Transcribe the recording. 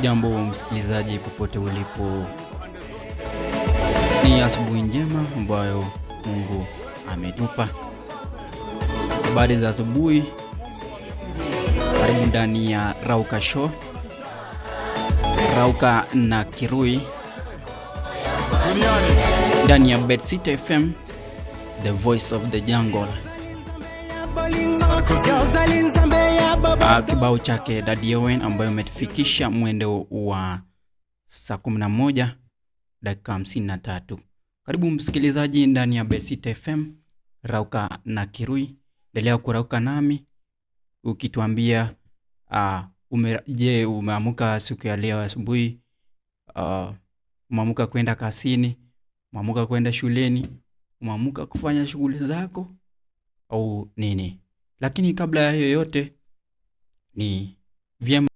Hujambo msikilizaji, popote ulipo, ni asubuhi njema ambayo Mungu ametupa. Habari za asubuhi, karibu ndani ya Rauka Show, Rauka na Kirui ndani ya Bet FM, the voice of the jungle. Kibao chake Daddy Owen ambayo umetufikisha mwendo wa saa 11 dakika 53. Karibu msikilizaji ndani ya Bet FM, Rauka na Kirui. Endelea kurauka nami ukituambia je, umeamka siku ya leo asubuhi? Umeamka kwenda kazini? Umeamka kwenda shuleni? Umeamka kufanya shughuli zako au nini? Lakini kabla ya yoyote ni vyema